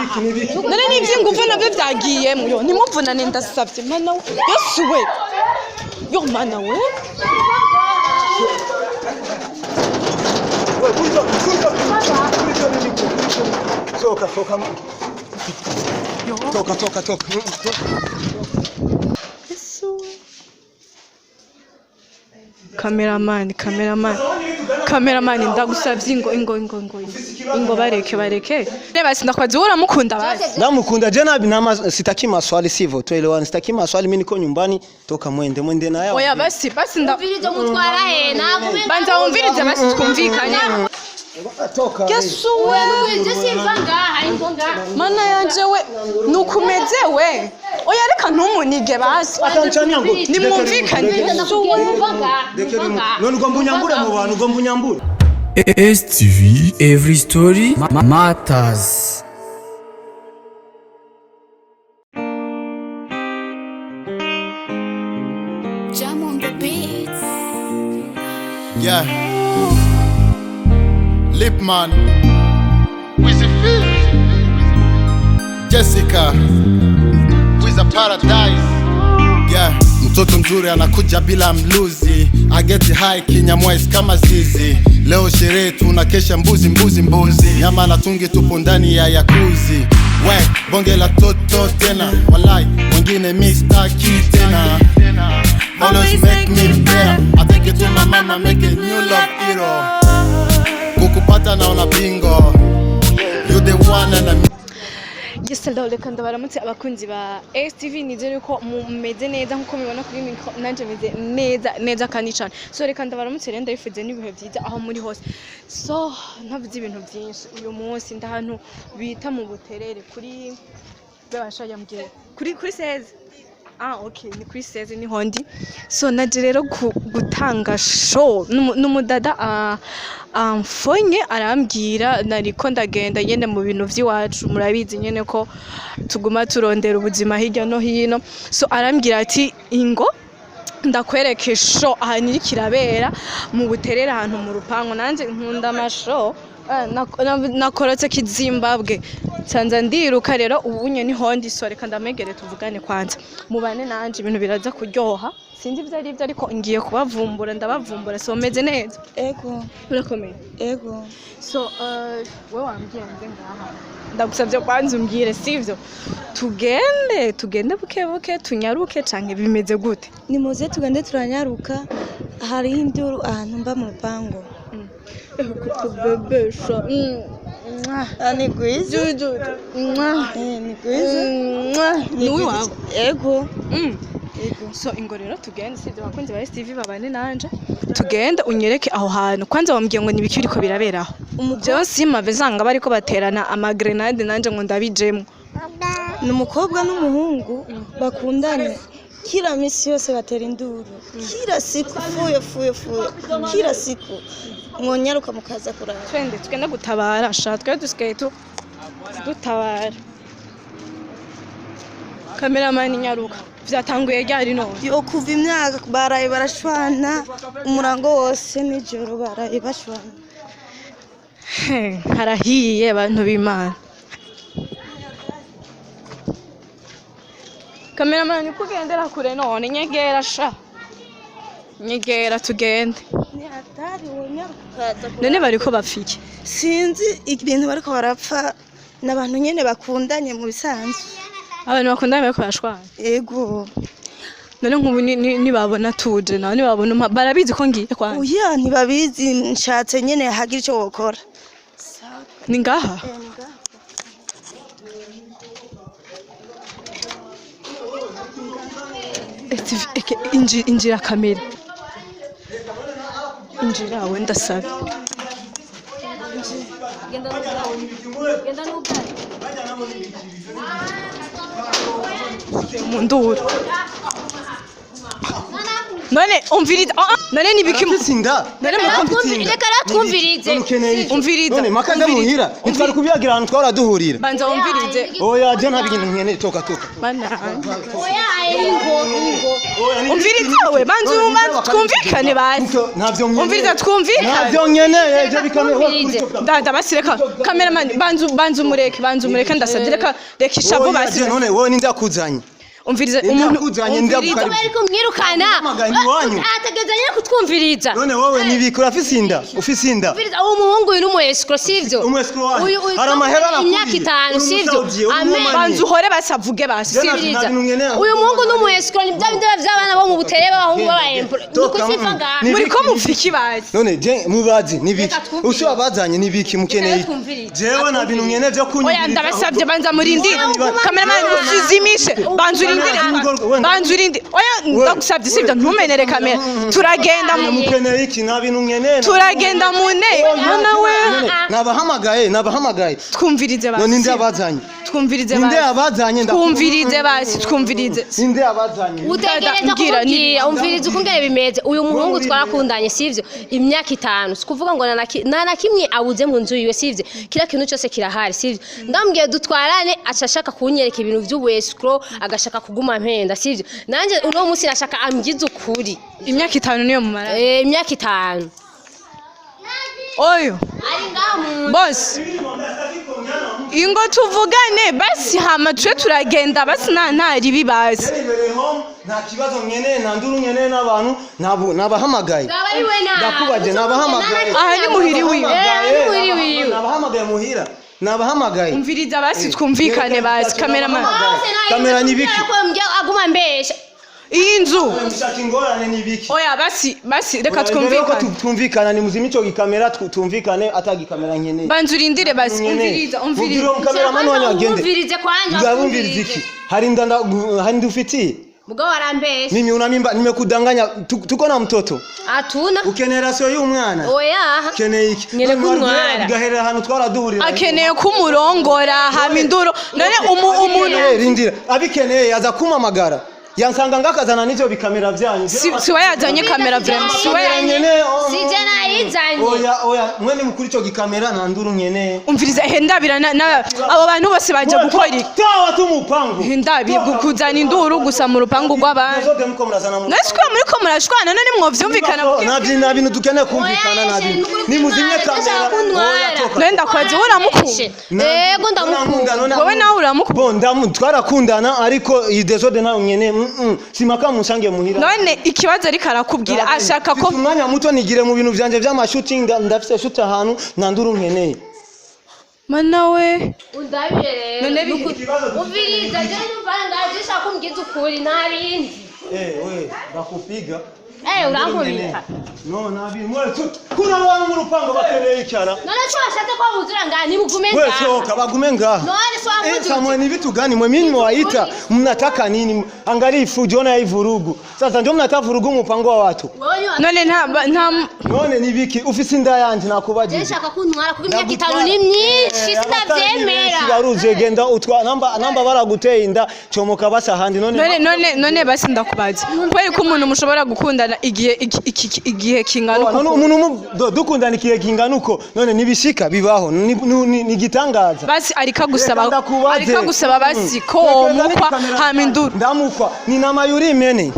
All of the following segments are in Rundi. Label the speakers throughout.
Speaker 1: Nibiki, nibiki?
Speaker 2: None n'ivy'inguvu navyo vyagiyemwo. Yo, ntimuvunane, ndasavye. Mana we, Yesu we, yo Mana we.
Speaker 1: We, kurito, kurito, kurito, nibiki, kurito. Soka, soka. Toka, toka, toka.
Speaker 2: Yesu we. Cameraman, cameraman, cameraman, ndagusavye, ingo, ingo, ingo, ingo, ingo, bareke, bareke. Reba, sindakwazi, wowe uramukunda basi?
Speaker 1: Namukunda je na na sitaki maswali, sivyo? Tuelewane, sitaki maswali, mimi niko nyumbani, toka mwende, mwende na yao.
Speaker 2: Oya, basi, basi, nda
Speaker 3: Umvirize, mutwara he? Nakumenga.
Speaker 2: Banza wumvirize basi, twumvikane.
Speaker 1: Toka.
Speaker 2: Yesu we.
Speaker 3: Umvirize, simva ngaha, ingo ngaha.
Speaker 2: Mana yanje we, nukumeze we. Oya, reka ntumunige basi.
Speaker 1: Atanchania ngo.
Speaker 2: Nimwumvikane. Yesu we.
Speaker 3: Umva ngaha.
Speaker 1: Dekere mu. None ugomba unyambure mu bantu, ugomba unyambure.
Speaker 4: STV Every Story Matters.
Speaker 5: Jam on the beats.
Speaker 6: Yeah. Lipman. Wizzy Phil. Jessica. Wiz a paradise. Yeah. Mtoto mzuri anakuja bila mluzi. I get high kinyamwezi kama zizi. Leo sherehe tunakesha mbuzi mbuzi mbuzi. Nyama na tungi, tupo ndani ya jacuzzi. We, bonge la toto tena. Walai, wengine mi staki tena. Always make me better. I take it to my mama, make a new love hero. Kukupata naona bingo. You the one and I'm
Speaker 2: Yes, hello, reka ndabaramutse abakunzi ba STV. Nizere ko mumeze neza nkuko mubibona kuri micro, nanje meze neza neza kandi cyane. So reka ndabaramutse rero, ndabifuze n'ibihe byiza aho muri hose. So ntavuze ibintu byinshi, uyu munsi ndahantu bita mu Buterere kuri bebasha yambwiye kuri 16. Ah, okay, ni kuri 16 niho ndi. So naje rero gutanga show. N'umudada amfonye arambwira, nariko ndagenda nyene mu bintu vy'iwacu, murabizi nyene ko tuguma turondera ubuzima hirya no hino. So arambwira ati: "Ingo ndakwereke show ahantu iriko irabera mu Buterere, ahantu mu rupangu." Nanje nkunda amashow. Nakorotse kizimbabwe, nsanza ndiruka. Rero ubunye niho ndi. So reka ndamegere tuvugane kwanza, mubane nanje, ibintu biraza kuryoha. Sinzi ivyo ari byo, ariko ngiye kubavumbura, ndabavumbura. So meze neza?
Speaker 7: Ego.
Speaker 2: Urakomeye?
Speaker 7: Ego.
Speaker 2: So we wambwiye nze ngaha, ndagusabye kwanza umbwire, sivyo? Tugende, tugende buke buke, tunyaruke canke bimeze gute?
Speaker 7: Nimuze tugende, turanyaruka, hariho induru ahantu mba mu rupangu.
Speaker 2: Kutubebesha.
Speaker 7: Ah, ni gwiza.
Speaker 2: Juju.
Speaker 7: Eh, ni gwiza.
Speaker 2: Ni uwawe?
Speaker 7: Ego. Ego.
Speaker 2: So ingo rero tugende, sivyo? Abakunzi ba STV babane nanje, tugende unyereke aho hantu. Kwanza wambwiye ngo nibiki biriko biraberaho? Jewe simave nsanga bariko baterana amagrenade, nanje ngo ndabijemwo.
Speaker 7: Ni umukobwa n'umuhungu bakundanye, kila misi yose batera induru, kila siku fuyo fuyo fuyo, kila siku. Mwonyaruka mukaza kuraba.
Speaker 2: Twende, tugende gutabara sha, twe dusigaye tu dutabara. Cameraman, nyaruka. Vyatanguye ryari none?
Speaker 7: Yo, kuva imyaka baraye barashwana umurango wose, nijoro baraye bashwana.
Speaker 2: He, harahiye abantu b'Imana. Cameraman, kugendera kure none? Nyegera sha, nyegera tugende.
Speaker 7: Ni hatari, wonyaruka ukaza kuraba.
Speaker 2: None bariko bapfa iki?
Speaker 7: Sinzi ibintu bariko barapfa, ni abantu nyene bakundanye mu bisanzwe.
Speaker 2: Abantu bakundanye bariko barashwana?
Speaker 7: Ego.
Speaker 2: None nk'ubu nibabona tuje nawe, nibabona barabizi ko ngiye kwanjye?
Speaker 7: Oya, ntibabizi, nshatse nyene hagira ico wokora.
Speaker 2: Ni ngaha?
Speaker 7: Eh, ni ngaha.
Speaker 2: Eke, injira kamera, injira we, ndasabye.
Speaker 3: Genda n'ubwayi.
Speaker 2: Mu nduru none umviriza. Ah, ah, none nibiki?
Speaker 1: Mfise inda.
Speaker 2: None muko
Speaker 3: Reka ratwumvirize.
Speaker 1: None ukeneye iki?
Speaker 2: Umviriza.
Speaker 1: None makaza
Speaker 2: Umviriza.
Speaker 1: muhira. Ntitwari kubyagira ahantu twahora duhurira.
Speaker 2: Banza wumvirize.
Speaker 1: Oya, je nta bintu nkeneye, toka toka.
Speaker 2: Mana.
Speaker 3: Oya, ingo ingo.
Speaker 2: Umviriza we, banza banza twumvikane basi.
Speaker 1: Ntabyo nkeneye.
Speaker 2: Umviriza twumvikane.
Speaker 1: Ntabyo nkeneye, je bikamera.
Speaker 2: Dada basi reka cameraman, banza banza umureke, banza umureke, ndasabye, reka reka ishavu
Speaker 1: Oya,
Speaker 2: basi.
Speaker 1: je none wowe ninde yakuzanye?
Speaker 2: Umviriza
Speaker 1: Ninde
Speaker 2: umuntu
Speaker 1: yakuzanye, ninde
Speaker 2: umviriza.
Speaker 1: yagukaribye?
Speaker 3: Bari kumwirukana.
Speaker 1: Wamuhamagaye iwanyu.
Speaker 3: Ategeza nyine kutwumviriza.
Speaker 1: None wowe nibiki, urafise inda? Ufise inda?
Speaker 3: Umviriza, uwo muhungu uyu ni umu escroc, sivyo?
Speaker 1: Umu escroc wahe?
Speaker 3: Uyu uyu
Speaker 1: Hari amahera
Speaker 3: imyaka
Speaker 1: nakuriye.
Speaker 3: 5,
Speaker 1: Uri
Speaker 3: sivyo?
Speaker 1: umusaudiye, uri
Speaker 3: Amen.
Speaker 1: umwomani.
Speaker 2: Banza uhore basi avuge basi.
Speaker 1: Je
Speaker 2: Sivyo?
Speaker 3: Umviriza.
Speaker 1: nta bintu nkeneye.
Speaker 3: Uyu muhungu ni umu escroc, ni bya bindi by'abana bo mu butere b'abahungu b'aba
Speaker 1: Toka,
Speaker 3: Nuko siva
Speaker 1: mm.
Speaker 3: ngaha.
Speaker 1: Ni-
Speaker 2: Muri ko mufiki basi.
Speaker 1: None je mubazi nibiki?
Speaker 3: Reka twumvirize.
Speaker 1: Usi wabazanye nibiki mukeneye?
Speaker 3: Reka twumvirize.
Speaker 1: Jewe nta bintu nkeneye byo kunyumviriza.
Speaker 2: Oya, ndabasabye, banza murindire. Cameraman, usizimishe. Banza urindire. Banza urindire. Oya, ndagusabye, sivyo? Ntumenere kamera. Turagenda mu
Speaker 1: Mukeneye iki? Nta bintu nkeneye.
Speaker 2: Turagenda mu nteko. Mana we.
Speaker 1: Nabahamagaye, nabahamagaye.
Speaker 2: Twumvirize basi.
Speaker 1: None ninde yabazanye?
Speaker 2: Twumvirize
Speaker 1: Ninde
Speaker 2: basi.
Speaker 1: yabazanye?
Speaker 2: Twumvirize basi, twumvirize.
Speaker 1: Ninde yabazanye?
Speaker 3: Utegereza
Speaker 2: Mbwira,
Speaker 3: kumubwira, umviriza ukungene bimeze. Uyu muhungu twarakundanye, sivyo? Imyaka 5, sikuvuga ngo nta na kimwe abuze mu nzu yiwe, sivyo? Kila kintu cyose kirahari, sivyo? Ndambwiye dutwarane, aca ashaka kunyereka ibintu by'ubu escroc, agashaka kuguma mpenda, sivyo? Nanjye uno munsi nashaka ambwize ukuri.
Speaker 2: Imyaka 5 niyo mumara.
Speaker 3: Imyaka 5.
Speaker 2: Oyo.
Speaker 3: Ari ngaho mu
Speaker 2: Boss. Ingo tuvugane basi, hama tuje turagenda basi, nta nta ribi basi.
Speaker 1: Nibereye home, nta kibazo nkeneye, nta nduru nkeneye n'abantu, nabahamagaye.
Speaker 3: Baba ari we na.
Speaker 1: Ndakubaje, nabahamagaye.
Speaker 2: Aha ni muhiri wiwe.
Speaker 3: Ni muhiri wiwe.
Speaker 1: Nabahamagaye muhira. Nabahamagaye.
Speaker 2: Umviriza basi twumvikane basi, cameraman.
Speaker 1: Kamera ni biki?
Speaker 3: Aguma mbesha.
Speaker 2: Iyi nzu.
Speaker 1: Mushaka ingorane ni biki?
Speaker 2: Oya basi basi reka
Speaker 1: Oya, imbere yuko
Speaker 2: twumvikane.
Speaker 1: tumvikana ni muzima ico gikamera, tumvikane atagikamera nkeneye.
Speaker 2: Banza urindire basi,
Speaker 1: Nkeneye.
Speaker 2: umviriza
Speaker 1: Mubwire
Speaker 2: umviriza.
Speaker 1: uwo mukameramani wanyu agende.
Speaker 3: Umvirize kwanja.
Speaker 1: Ndabumviriza iki? Hari inda hari inda ufitiye?
Speaker 3: Mugabo arambesha.
Speaker 1: Mimi una mimba, nimekudanganya, tuko na mtoto.
Speaker 3: Atuna.
Speaker 1: Ukeneye rasiyo y'umwana?
Speaker 3: Oya.
Speaker 1: Ukeneye iki?
Speaker 3: Nyere
Speaker 1: None
Speaker 3: kuntwara.
Speaker 1: Ugaherera ahantu twaraduhurira.
Speaker 2: Akeneye kumurongora hama induru. None umuntu
Speaker 1: Rindira. Abikeneye aza kumamagara. Yansanga ngakazana n'ivyo bikamera vyanyu.
Speaker 2: Si we yazanye kamera vraiment. Si we
Speaker 1: Nkeneye, oh,
Speaker 3: Sije nayizanye.
Speaker 1: Oya oya, mwene mukuri ico gikamera nta nduru nkeneye.
Speaker 2: Umviriza, hendabira na abo bantu bose baje gukora iki?
Speaker 1: Tawa tu mupangu.
Speaker 2: Hendabi kuzana induru gusa mu rupangu rw'abandi.
Speaker 1: Zote mko mnazana mu.
Speaker 2: Nasi ko muri ko murashwana none mwovyumvikana.
Speaker 1: Nta bintu dukeneye kumvikana, nta bintu. Nimuzimye kamera. Oya, toka.
Speaker 2: None ndakwaze, wowe uramukunda?
Speaker 3: Yego, ndamukunda.
Speaker 2: Wowe nawe uramukunda?
Speaker 1: Bo twarakundana ariko iyi desode nawe nkeneye. Simaka musange muhira.
Speaker 2: None ikibazo ariko arakubwira ashaka ko
Speaker 1: Mfise umwanya muto nigire mu bintu vyanje vy'amashuti, ndafise shoot ahantu, nta nduru nkeneye.
Speaker 2: Mana we.
Speaker 3: Undabire.
Speaker 2: None
Speaker 3: Umviriza, je numva ngaje ushaka kumbwiza ukuri nta bindi.
Speaker 1: We bakupiga.
Speaker 3: Urankubita.
Speaker 1: No nabi mwe kuna abantu mu rupango bakeneye icyara.
Speaker 3: None cyo washatse ko buzura ngaha nimugume
Speaker 1: We
Speaker 3: ngaha.
Speaker 1: soka bagume ngaha.
Speaker 3: None so wamuzuye.
Speaker 1: Samuel ni vitu gani mwe mimi mwaita mnataka nini? Angalia fujo na hii vurugu. Sasa ndio mnataka vurugu mpango wa watu.
Speaker 2: None nta nta
Speaker 1: None ni biki ufise inda yanje nakubajije.
Speaker 3: Nshaka kuntwara kuko imyaka 5 ni myinshi, sitavyemera.
Speaker 1: Sigaruze genda utwa namba baraguteye inda comoka basa handi none.
Speaker 2: None none none basi ndakubaza. Kubera ko umuntu mushobora gukundana igihe igihe kingana
Speaker 1: None
Speaker 2: uko.
Speaker 1: umuntu dukundana ikihe kingana uko none nibishika bibaho ni gitangaza.
Speaker 2: Basi ariko agusaba, ariko agusaba basi ko womukwa hama induru.
Speaker 1: Ndamukwa ni nama yuri imene.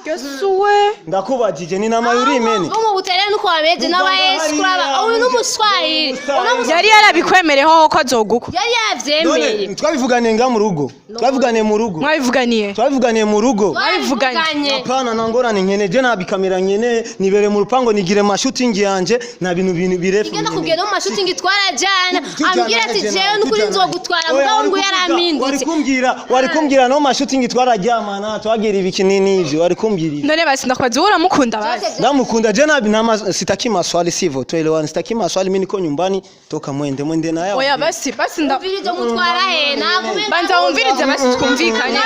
Speaker 2: Yesu we.
Speaker 1: Ndakubajije ni nama yuri imene.
Speaker 3: Bo mu butere nuko bameze n'abayesu kuraba uyu n'umuswahili.
Speaker 2: Yari yarabikwemereho ko azogukwa.
Speaker 3: Yari yavyemeye.
Speaker 1: None twabivuganiye nga mu rugo. Twabivuganiye mu rugo.
Speaker 2: Mwabivuganiye.
Speaker 1: Twabivuganiye mu rugo.
Speaker 2: Mwabivuganye.
Speaker 1: Hapana na ngorane nkene je nabikamera nkene nibere mu rupango nigire ma shooting yanje na bintu bintu birefu.
Speaker 3: Ngenda kubwira no mu mashutingi twarajana ambwira ati jewe n'ukuri nzogutwara mugabo ngo yaramindutse.
Speaker 1: Wari kumbwira no ma shooting twararyamana twagira ibiki n'ivyo wari kumbwira.
Speaker 2: None basi ndakwaza, wowe uramukunda basi?
Speaker 1: Ndamukunda je nabi nama sitaki maswali sivyo tuelewane, sitaki maswali mimi niko nyumbani toka mwende mwende na yao.
Speaker 2: Oya basi basi nda
Speaker 3: Umvirize mutwara he nagume.
Speaker 2: Banza wumvirize basi twumvikane.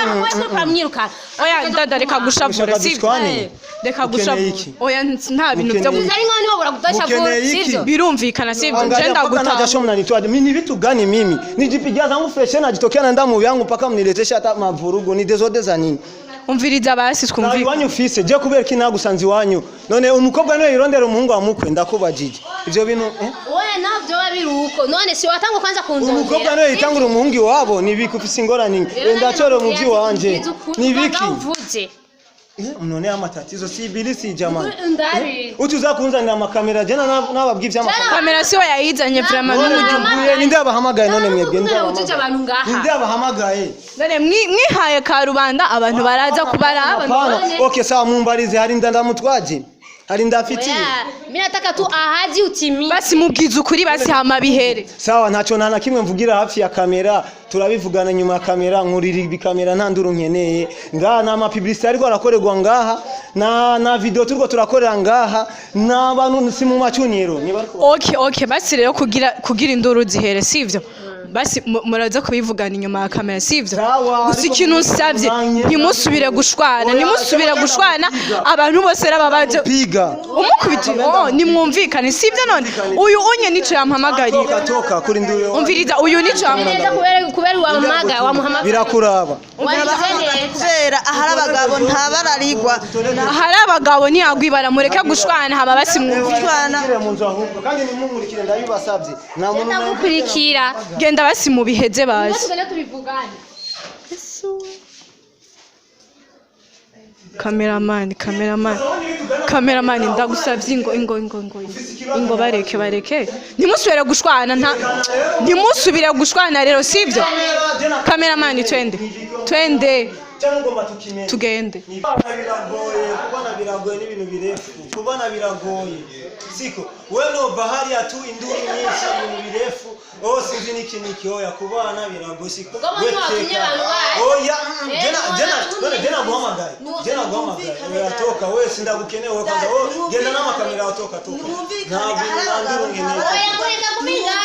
Speaker 3: Uramwirukana.
Speaker 2: Oya dada reka gushavura sivyo. Reka gushavura. Oya nta bintu byo
Speaker 3: Ari nkaho nibo buragudashavura sivyo.
Speaker 2: Birumvikana sivyo nje
Speaker 1: ndagutanga. Jasho mnanitoa mimi ni vitu gani mimi? Nijipigia zangu fresh najitokea naenda mu yangu mpaka mniletesha hata mavurugu ni desode za nini?
Speaker 2: Umviriza basi
Speaker 1: Nta
Speaker 2: twumvikane.
Speaker 1: iwanyu ufise je kubera ko nagusanze iwanyu. None umukobwa niwe yirondera umuhungu wa mukwe, ndakubajije ivyo bintu eh?
Speaker 3: Oya, naho vyoba biri uko none si watangwa kwanza kunzongera.
Speaker 1: Umukobwa niwe yitangura umuhungu iwabo, nibiki ufise ingorane? Ndacoro mu by'iwanje nibiki?
Speaker 3: Uvuze.
Speaker 1: None amatatizo si ibilisi jamani.
Speaker 3: Ndabizi.
Speaker 1: Uti uzakunzanira amakamera jena nababwiye ivy'amakamera.
Speaker 2: Kamera siwe yayizanye vraiment
Speaker 1: None
Speaker 2: n'umujumba.
Speaker 1: mwebwe ninde yabahamagaye? None mwebwe ninde
Speaker 3: None ujije abantu ngaha.
Speaker 1: Ninde yabahamagaye?
Speaker 2: None mwihaye ka rubanda abantu baraza kubaraba.
Speaker 1: Hapana. Okay, sawa, mumbarize, hari inda ndamutwaje? Hari inda afitiye?
Speaker 3: Oya, mimi nataka tu ahadi utimie.
Speaker 2: Basi mubwize ukuri basi hama bihere.
Speaker 1: Sawa, ntacyo nta na kimwe mvugira hafi ya kamera, turabivugana nyuma ya kamera. Nkurira ibikamera nta nduru nkeneye ngaha, nta mapublicité ariko arakorerwa ngaha, na video turiko turakorera ngaha, n'abantu si mu macuniro niba ariko.
Speaker 2: Okay, basi rero kugira induru zihere, sivyo? Basi muraza kubivugana inyuma ya kamera, sivyo?
Speaker 1: Sawa,
Speaker 2: Gusa
Speaker 1: ariko
Speaker 2: ikintu nsavye,
Speaker 1: mwanye-
Speaker 2: ntimusubire gushwana,
Speaker 1: Oya,
Speaker 2: ntimusubire
Speaker 1: cyangwa
Speaker 2: gushwana.
Speaker 1: ndamupiga.
Speaker 2: Abantu bose rababaje
Speaker 1: Piga.
Speaker 2: umukubiti. Oh, nimwumvikane, sivyo? None uyu unye nico yampamagarira.
Speaker 1: Toka, toka kuri nduru.
Speaker 2: Umviriza, uyu nico yampamagarira.
Speaker 3: Neza kubera wamuhamagaye wamuhamagaye.
Speaker 1: Birakuraba.
Speaker 3: Wagize neza.
Speaker 7: Kubera ahari abagabo ntabararigwa.
Speaker 2: Ahari abagabo ntiyagwibara, mureke gushwana hama basi mwumvikane.
Speaker 7: Gushwana.
Speaker 1: Mwinjire mu nzu ahubwo kandi nimumurikire, ndabibasabye. Nta muntu
Speaker 3: Ndagukurikira.
Speaker 2: Genda basi mubiheze basi.
Speaker 3: Tugende tubivugane.
Speaker 2: Kameramani, kameramani, kameramani, ndagusavye ingo ingo ingo ingo ingo, bareke bareke, ntimusubire gushwana, nta ntimusubire gushwana rero, sivyo? Kameramani, twende twende.
Speaker 1: Cyangwa ngomba tukimenye.
Speaker 2: Tugende.
Speaker 1: Kubana biragoye, kubana biragoye n'ibintu birefu. Kubana biragoye. Siko, wewe nova hariya tu induru nyinshi, ibintu birefu. Oh, sinzi niki niki, oya, kubana biragoye siko.
Speaker 3: Mugabo ntiwatumye abantu baje.
Speaker 1: Oya,
Speaker 3: Eh,
Speaker 1: jena jena
Speaker 3: ntiwatumye.
Speaker 1: none jena guhamagaye. Jena guhamagaye. Oya, toka wewe, sindagukeneye wewe kwanza. Oh, genda n'amakamera yawe, toka toka.
Speaker 7: Nimwumvikane,
Speaker 1: Ntabwo
Speaker 7: ahari
Speaker 1: nta nduru
Speaker 7: abagabo
Speaker 1: nkeneye.
Speaker 3: Oya, kureka kubiga.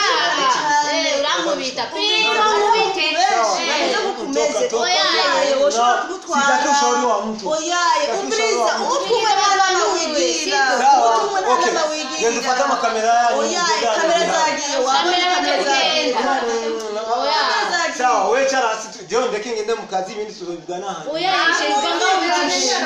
Speaker 3: Eh, urankubita. Pika nkubite.
Speaker 7: Bameze nk'ukumeze.
Speaker 1: Toka, toka.
Speaker 7: Oyaye, woshobora kumutwara.
Speaker 1: Sitaki ushauri wa mtu.
Speaker 7: Oyaye,
Speaker 1: Sitaki
Speaker 7: umviriza,
Speaker 1: ushauri wa mtu.
Speaker 7: umutwe umwe nta nama wigira.
Speaker 1: Sawa,
Speaker 7: Umutwe umwe nta
Speaker 1: okay.
Speaker 7: nama wigira.
Speaker 1: Genda ufate amakamera yanyu.
Speaker 7: Oyaye,
Speaker 1: mugende
Speaker 7: kamera
Speaker 1: hariya.
Speaker 7: zagiye, wabonye
Speaker 3: Kamera
Speaker 7: kamera zagiye.
Speaker 3: zagenda. Oya.
Speaker 7: Zagiye.
Speaker 1: Sawa, wewe cara hasi tu. Jewe ndeke ngende mu kazi, ibindi tuzobivugana hano.
Speaker 3: Oya, yishe mva ubitisha.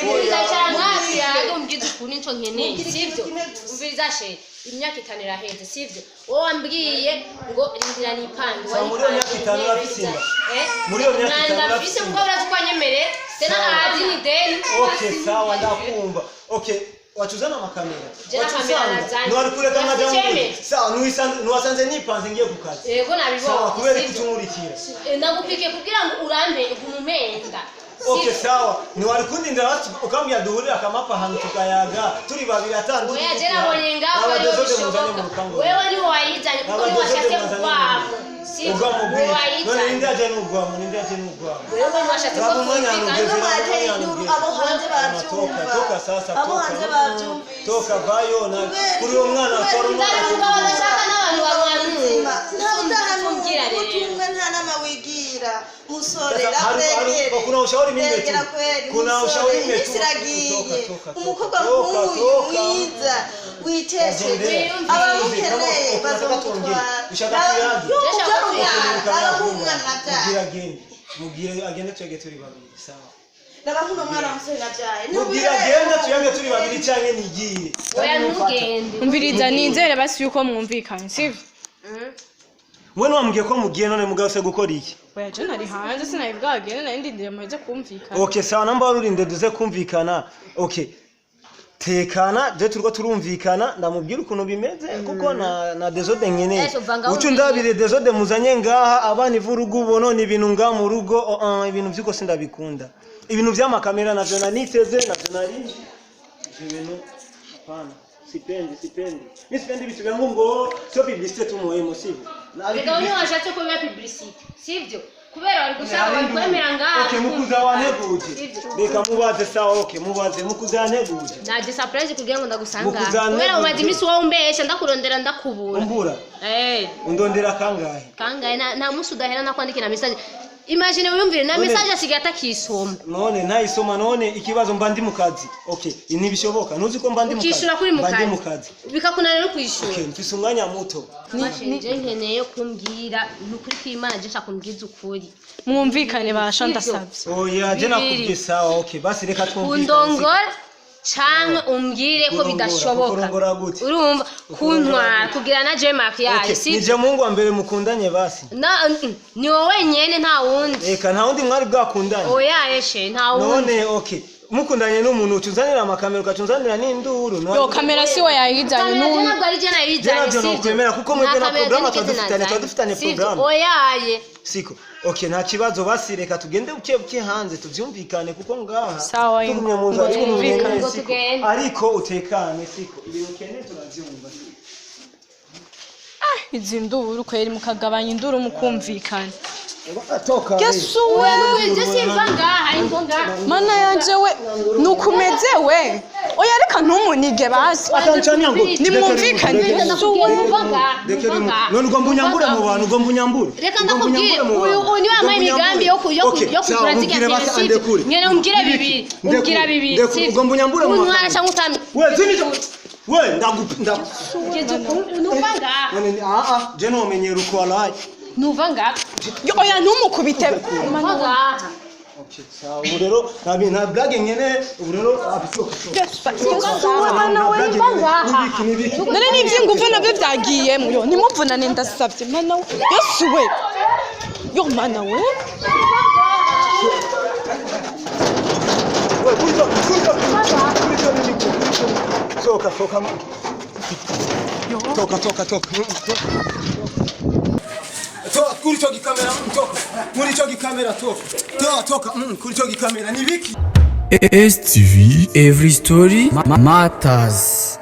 Speaker 3: Umviriza cyane hafi yawe umbwize ukuri nico nkeneye, sivyo? Umviriza she, imyaka itanu iraheze, sivyo? Wowe wambwiye ngo rindira nipange.
Speaker 1: Sawa, muri iyo myaka itanu urafise inda?
Speaker 3: Eh?
Speaker 1: Muri iyo myaka itanu
Speaker 3: Nanda
Speaker 1: urafise
Speaker 3: mfise
Speaker 1: inda?
Speaker 3: kuko urazi ko wanyemereye. Tena ahadi ni deni.
Speaker 1: Okay, sawa, ndakumva. Okay, wachuzana makamera.
Speaker 3: Jena kamera nazanye.
Speaker 1: Ntiwari kureka nkaja mu
Speaker 3: Icyemezo.
Speaker 1: Sawa, nuwasanze nipanze ngiye ku kazi.
Speaker 3: Yego
Speaker 1: Sawa,
Speaker 3: nabibonye.
Speaker 1: kubera iki
Speaker 3: sivyo?
Speaker 1: utumurikira?
Speaker 3: Ndagupike kugira ngo urampe umumenda.
Speaker 1: Okay, sawa. Ntiwari kundindira basi ukambwira duhurire akamapa ahantu tukayaga turi babiri atandu.
Speaker 3: Oya, je nabonye ngaho ariho bishoboka. Wewe niwe wayizanye kuko niwe washatse kugwamo. Sivyo?
Speaker 1: Ugwamo
Speaker 3: Niwe
Speaker 1: gwi. None ninde
Speaker 3: wayizanye.
Speaker 1: aje n'ugwamo? Ninde aje n'ugwamo?
Speaker 3: Wewe niwe washatse ko
Speaker 1: Ntabwo umwanya
Speaker 3: twumvikana.
Speaker 1: ugeze.
Speaker 7: Mwateye induru, abo hanze
Speaker 1: Toka,
Speaker 7: babyumva.
Speaker 1: toka sasa,
Speaker 7: Abo
Speaker 1: toka.
Speaker 7: hanze babyumvise.
Speaker 1: Toka vayo na kuri uwo mwana atwara umwana.
Speaker 3: Ndari umugabo adashaka n'abantu bamwanura.
Speaker 7: Nta utahanura,
Speaker 3: Tumbwira rero.
Speaker 7: umutwe umwe nta nama wigira. Musore,
Speaker 1: Sasa,
Speaker 7: rakwegere.
Speaker 1: kuna ushauri mimi
Speaker 7: Regera
Speaker 1: tu.
Speaker 7: kweri,
Speaker 1: Kuna
Speaker 7: musore,
Speaker 1: ushauri mimi tu.
Speaker 7: iminsi iragiye.
Speaker 1: Toka, toka, toka,
Speaker 7: Umukobwa
Speaker 1: toka,
Speaker 7: nk'uyu
Speaker 1: toka.
Speaker 7: mwiza witesheje,
Speaker 1: Agendera.
Speaker 7: abamukeneye
Speaker 1: Kama unataka tuongee.
Speaker 7: bazomutwara.
Speaker 1: Ushaka tuyage?
Speaker 7: Yo,
Speaker 3: Ushaka
Speaker 7: ubyara
Speaker 3: tuyage?
Speaker 7: umwana, raba nk'umwana nabyaye.
Speaker 1: Mubwire agende. Mubwire agende tuyage turi babiri. Sawa.
Speaker 7: Raba nk'uno mwana w'umusore nabyaye.
Speaker 1: Mubwire agende tuyage turi babiri canke nigiye.
Speaker 3: Oya, ntugende.
Speaker 2: Umviriza, nizere basi yuko mwumvikanye, sivyo?
Speaker 1: Wewe wambwiye ko mugiye, none mugabo se gukora iki?
Speaker 2: Oya, je nari hanze sinabibwagende, nari ndindiriye muheze kumvikana.
Speaker 1: Okay, sawa, namba warurinde duze kumvikana. Okay. Tekana, je turiko turumvikana, ndamubwira ukuntu bimeze kuko na desode nkeneye.
Speaker 3: Ese uvanga
Speaker 1: Ucu ndabire desode muzanye ngaha abana ivurugu ubono ni ibintu ngaha mu rugo, oh, oh, ibintu vyuko sindabikunda. Ibintu vy'amakamera navyo naniteze, navyo nari. Ivyo bintu hapana. Sipendi, sipendi. Mimi sipendi vitu vyangu ngo sio publicité tu muhimu sivyo. Na-
Speaker 3: Reka niwe washatse ko biba publicity, sivyo? Kubera wari gushaka bari kwemera ngaha.
Speaker 1: Okay, mukuza wanteguje.
Speaker 3: Sivyo?
Speaker 1: Reka mubaze, sawa, okay, mubaze mukuza yanteguje.
Speaker 3: Naje surprise kugira ngo ndagusanga.
Speaker 1: Mukuzana
Speaker 3: Kubera umaze
Speaker 1: gute?
Speaker 3: iminsi wowe umbesha ndakurondera ndakubura.
Speaker 1: Umbura.
Speaker 3: Eh,
Speaker 1: Undondera kangahe?
Speaker 3: kangahe nta munsi udahera nakwandikira message. Imagine, wiyumvire na
Speaker 1: None-
Speaker 3: message asigaye atakisoma.
Speaker 1: None ntayisoma, none ikibazo mba ndi mu kazi. Okay, ntibishoboka, ntuzi ko mba ndi mu kazi?
Speaker 3: Ukishura kuri mu
Speaker 1: Mba ndi mu
Speaker 3: kazi,
Speaker 1: kazi.
Speaker 3: Bikakunanira no kwishura.
Speaker 1: Okay, mfise umwanya muto.
Speaker 3: Je nkeneye kumbwira ni ukuri kw'Imana, je nshaka kumbwiza ukuri.
Speaker 2: Mwumvikane basha, ndasabye.
Speaker 1: Oya, je
Speaker 3: Bibiri.
Speaker 1: nakubwiye sawa. Okay, basi reka twumvikane.
Speaker 3: Undongora canke umbwire ko
Speaker 1: Kurongora,
Speaker 3: bidashoboka.
Speaker 1: kukurongora gute?
Speaker 3: Urumva, kuntwara kugira na je mariage.
Speaker 1: Okay,
Speaker 3: Si
Speaker 1: nije muhungu wa mbere mukundanye basi?
Speaker 3: Na ni wowe nyene, nta wundi.
Speaker 1: Eka, nta wundi mwari bwakundanye?
Speaker 3: Oya eshe, nta wundi.
Speaker 1: None okay, mukundanye n'umuntu ucunzanira amakamera, ukacunzanira n'induru
Speaker 2: Yo, kamera siwe yayizanye.
Speaker 3: Kamera je
Speaker 2: n'uyu
Speaker 3: ntabwo ari je nayizanye.
Speaker 1: Je navyo
Speaker 3: Sivyo?
Speaker 1: nokwemera, kuko mwebwe
Speaker 3: Nta
Speaker 1: na
Speaker 3: kamera je
Speaker 1: programme
Speaker 3: nigeze
Speaker 1: tuba dufitanye,
Speaker 3: nazanye.
Speaker 1: tuba dufitanye
Speaker 3: Sivyo?
Speaker 1: programme.
Speaker 3: Oyaye.
Speaker 1: Siko? Okay, nta kibazo, basi reka tugende buke buke hanze tuvyumvikane, kuko ngaha
Speaker 2: Sawa,
Speaker 1: tugumye mu nzu
Speaker 2: ngo
Speaker 1: ariko
Speaker 2: twumvikane.
Speaker 3: Ngo
Speaker 1: siko
Speaker 3: tugende.
Speaker 1: ariko utekane, siko? Ibintu ukeneye turavyumva.
Speaker 2: Izi nduru kweri, mukagabanya induru mukumvikana.
Speaker 1: Toka.
Speaker 2: Yesu we!
Speaker 3: Je simva ngaha, ingo ngaha.
Speaker 2: Mana yanje we, nukumeze we. Oya, reka ntumunige basi.
Speaker 1: Atanchania ngo
Speaker 2: Nimwumvikane. Yesu we!
Speaker 3: Numva ngaha, numva ngaha.
Speaker 1: None ugomba unyambure mu bantu, ugomba unyambure?
Speaker 3: Reka
Speaker 1: Ugomba
Speaker 3: ndakubwire,
Speaker 1: unyambure mu
Speaker 3: uyu
Speaker 1: bantu.
Speaker 3: uyu niwe wampaye
Speaker 1: Ugomba
Speaker 3: imigambi
Speaker 1: unyambure.
Speaker 3: yo
Speaker 1: Okay,
Speaker 3: yo
Speaker 1: sawa,
Speaker 3: kugura zirya
Speaker 1: mubwire basi
Speaker 3: tele, sivyo?
Speaker 1: andekure.
Speaker 3: Nyene umbwire
Speaker 1: Nibiki?
Speaker 3: bibiri,
Speaker 1: Ndekure,
Speaker 3: umbwira bibiri,
Speaker 1: ndekure,
Speaker 3: sivyo?
Speaker 1: ugomba unyambure mu
Speaker 3: Untwara
Speaker 1: bantu.
Speaker 3: canke utame.
Speaker 1: We zini we ndagu ndagu
Speaker 3: Geze numva ngaha.
Speaker 1: None ah ah, je nomenyera uko walayi.
Speaker 3: Numva ngaha.
Speaker 2: Yo, oya, ntumukubite.
Speaker 3: Numva ngaha.
Speaker 1: Okay, sawa, ubu rero nta bintu, nta blague nkene ubu rero abisoka.
Speaker 2: Yesu we, mana we!
Speaker 1: Nibiki, nibiki?
Speaker 2: None n'ivy'inguvu navyo vyagiyemwo. Yo, ntimuvunane, ndasavye. Mana we, Yesu we! Yo, mana we!
Speaker 1: We kurito kurito kurito, nibiki? Soka, soka, toka, toka, toka, toka kuri ico gikamera. Toka muri ico gikamera, toka, toka, toka kuri ico gikamera, nibiki?
Speaker 4: STV Every Story Matters.